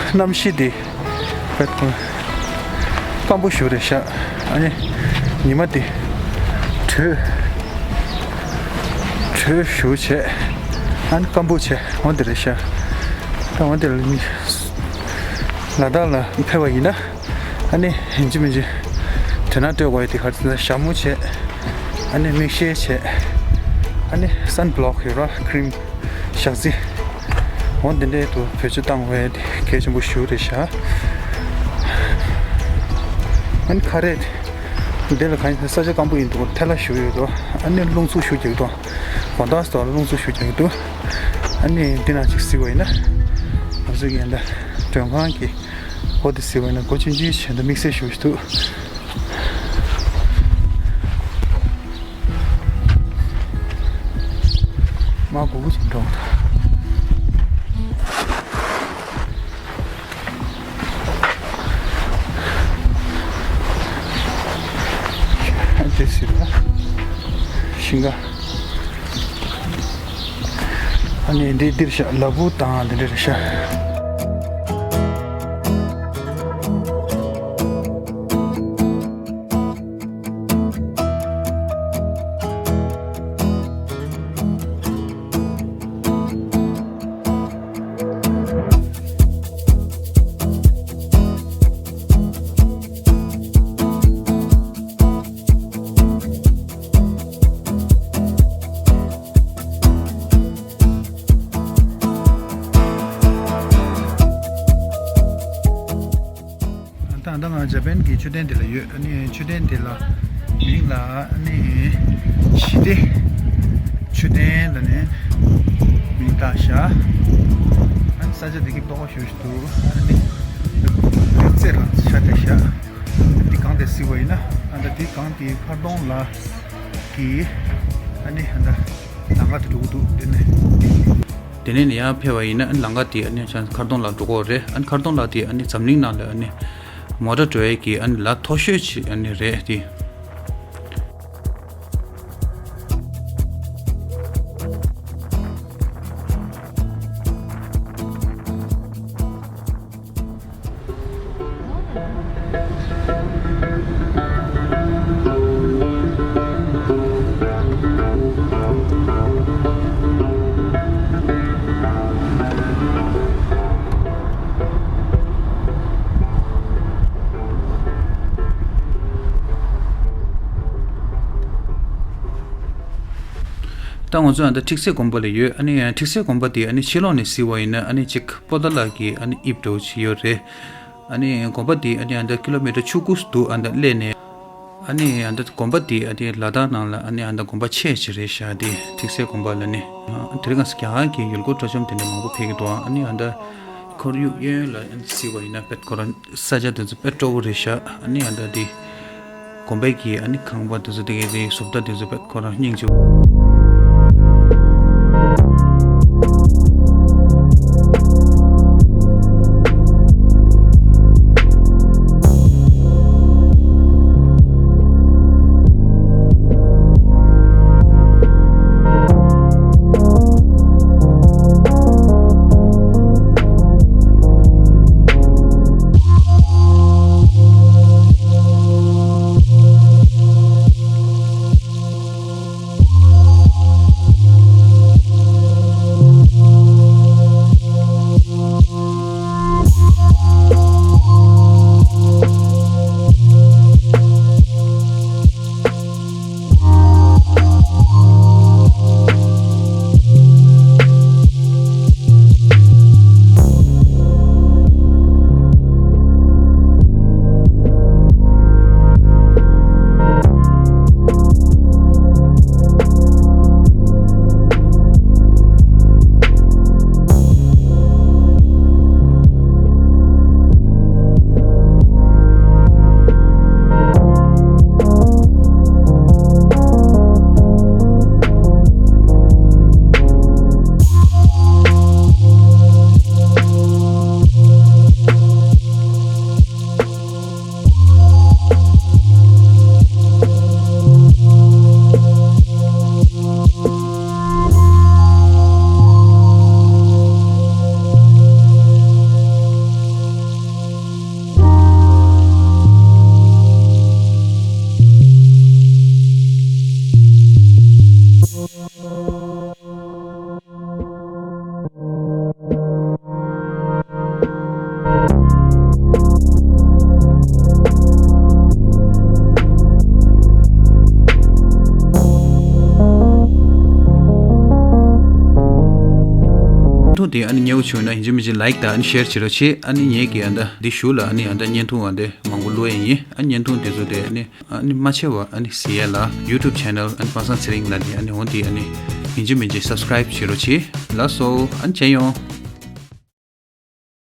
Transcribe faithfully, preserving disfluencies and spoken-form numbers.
གནམ་གཤིས་འདི་དཔེ་སྐམ་པོ་ཞིག་རེད་ཤག་ཨ་ནི་ཉི་མ་འདི་དྲོད་དྲོད་ཞེ་པོ་བྱས། ཨ་ནི་སྐམ་པོ་བྱས། འོ་འདི་རེད་ཤག་ད་འོ་འདི་ལ་ལ་དྭགས་ལ་ཕེབས་པ་ཡིན་ན། ཨ་ནི་ཡིན་གཅིག་མིན་གཅིག་དོན་དག་སྤྲོད་དགོས་ཡ་དེ་ག་རེ་ཟེར་ན། ཞྭ་མོ་བྱས། ཨ་ནི་མིག་ཤེལ་བྱས། ཨ་ནི་སན་བྷི་ལོག་ཡོད་ར། ཁི་རིམ། ཞག་རྩི། འོ་འདི་འདྲའི་དུ་བེད་སྤྱོད་བཏང་དགོས་ཡ་དེ་གལ་ཆེན་པོ་ཞེ་པོ་རེད་ཤག་ཨ་ནི་ཁ་རས་འདི་ལ་གང་ཡིན་ས་ཆ་སྐམ་པོ་ཡིན་འདུག་ཐལ་བ་ཞེ་པོ་ཡོད་འདུག་ཨ་ནི་རླུང་འཚུབ་ཞེ་པོ་རྒྱག་འདུག་དགོང་དག་སོགས་རླུང་འཚུབ་ཞེ་པོ་རྒྱག་འདུག་ཨ་ནི་འདི་ནང་ཅིག་གཟིགས་པ་ཡིན་ན། ང་ཚོ་གི་ཡ་ད་མགྲོན་ཁང་གི་འོ་དེ་གཟིགས་པ་ཡིན་ན་སྒོ་ཆུང་ཆུང་བྱས་ན་དམིགས་བསལ་ཞེ་པོ་ཞིག་འདུག་མ་སྒུག་སྒུག་བྱས་འགྲོ། དེ་ཟེར་ན་ཤིང་ཀ། ཨ་ནི་འདི་འདིར་ཤ་ལ་ཕུག་དང་འདི་འདྲ་རེད་ཤག་ད་ལྟ་ང་ཇ་པན་གྱི་མཆོད་རྟེན་དེ་ལ་ཡོད། ཨ་ནི་མཆོད་རྟེན་དེ་ལ་མིང་ལ་ཨ་ནི་ཞི་བདེ་མཆོད་རྟེན་ལ་ནི་མིང་བཏགས་ཤག་ཨ་ནི་ས་ཆ་དེ་གི་སྤོ་བོ་ཞེ་པོ་ཞིག་འདུག་ཨ་ནི་རྩེ་ལ་ཆ་དེ་ཤག་འདི་གངས་དེ་གཟིགས་པ་ཡིན་ན། ཨ་ད་འདི་གངས་དེའི་ཁ་གདོང་ལ་གི་ཨ་ནི་ཨ་ད་ལམ་ཁ་དེ་འགྲོ་གི་འདུག་དེ་ནས། དེ་ནས་ནི་ཡར་ཕེབས་པ་ཡིན་ན་ཨ་ནི་ལམ་ཁ་དེ་ཨ་ནི་ཁ་གདོང་ལ་འགྲོ་གི་རེད། ཨ་ནི་ཁ་གདོང་ལ་དེ་ཨ་ནི་འཛམ་གླིང་ནང་ལ་ཨ་ནི་མོ་ཊ་འགྲོ་ཡས་ཀྱི་ཨ་ནི་ལམ་མཐོ་ཤོས་ཅིག་ཨ་ནི་རེད་དེ། ད་ང་ཚོ་ཨ་ད་ཁྲིག་སེ་དགོན་པ་ལ་ཡོད། ཨ་ནི་ཁྲིག་སེ་དགོན་པ་དེ་ཨ་ནི་ཕྱི་ལོགས་ནས་གཟིགས་པ་ཡིན་ན་ཨ་ནི་ཅིག་པོ་ཏཱ་ལ་གི་ཨ་ནི་དབྱིབས་འདྲ་བོ་ཅིག་ཡོད་རེད། ཨ་ནི་དགོན་པ་དེ་ཨ་ནི་ཨ་ད་ཀི་ལོ་མི་ཊར་བཅུ་དགུ་འདུག་ཨ་ད་སླེབས་ནས། ཨ་ནི་ཨ་ད་དགོན་པ་དེ་ཨ་ད་ལ་དྭགས་ནང་ལ་ཨ་ནི་ཨ་ད་དགོན་པ་ཆེ་ཅིག་རེད་ཤག་དེ་ཁྲིག་སེ་དགོན་པ་ལ་ནི། ཨ་དེ་རིང་ང་ཚོ་རྒྱ་གར་གྱི་ཡུལ་སྐོར་སྤྲོ་འཆམ་དེ་འདྲ་མང་པོ་ཕེབས་ཀྱི་འདུག་ཨ་ནི་ཨ་ད་ཁོར་ཡུག་གཡས་གཡོན་ལ་ཨ་ནི་གཟིགས་པ་ཡིན་ན་དཔེ་ཁོ་རང་ས་ཆ་དེ་ཚོ་དཔེ་སྤྲོ་པོ་རེད་ཤག་ཨ་ནི་ཨ་ད་དེ་དགོན་པའི་གི་ཨ་ནི་ཁང་པ་དེ་ཚོ་དེ་གའི་དེ་བཟོ་ལྟ་དེ་ཚོ་དཔེ་ཁོ་རང་སྙིང་རྗེ་པོ། ཐུང་དེ་ཨ་ནི་ཉེ་བོ་བྱུང་ན་ཡིན་གཅིག་མིན་གཅིག་ལའིཀ་དང་ཨ་ནི་ཤེར་བྱེད་རོགས་བྱེད། ཨ་ནི་ངེད་ཀྱི་ཨ་ད་འདི་ཞུ་ལ་ཨ་ནི་ཨ་ད་བརྙན་ཐུང་བ་འདི་མང་པོ་བླུག་ཡ་ཡིན། ཨ་བརྙན་ཐུང་དེ་ཚོ་དེ་ཨ་ནི་ཨ་ནི་མ་ཆེ་བ་ཨ་ནི་གཟིགས་ཡ་ལ་YouTube channel ཨ་ནི་པ་སངས་ཚེ་རིང་ལ་དེ་ཨ་ནི་འོ་དེ་ཨ་ནི་ཡིན་གཅིག་མིན་གཅིག་སབ་སི་ཀ་རའིབ་བྱེད་རོགས་བྱེད། ལགས་སོ། ཨ་ནི་མཇལ་ཡོང་།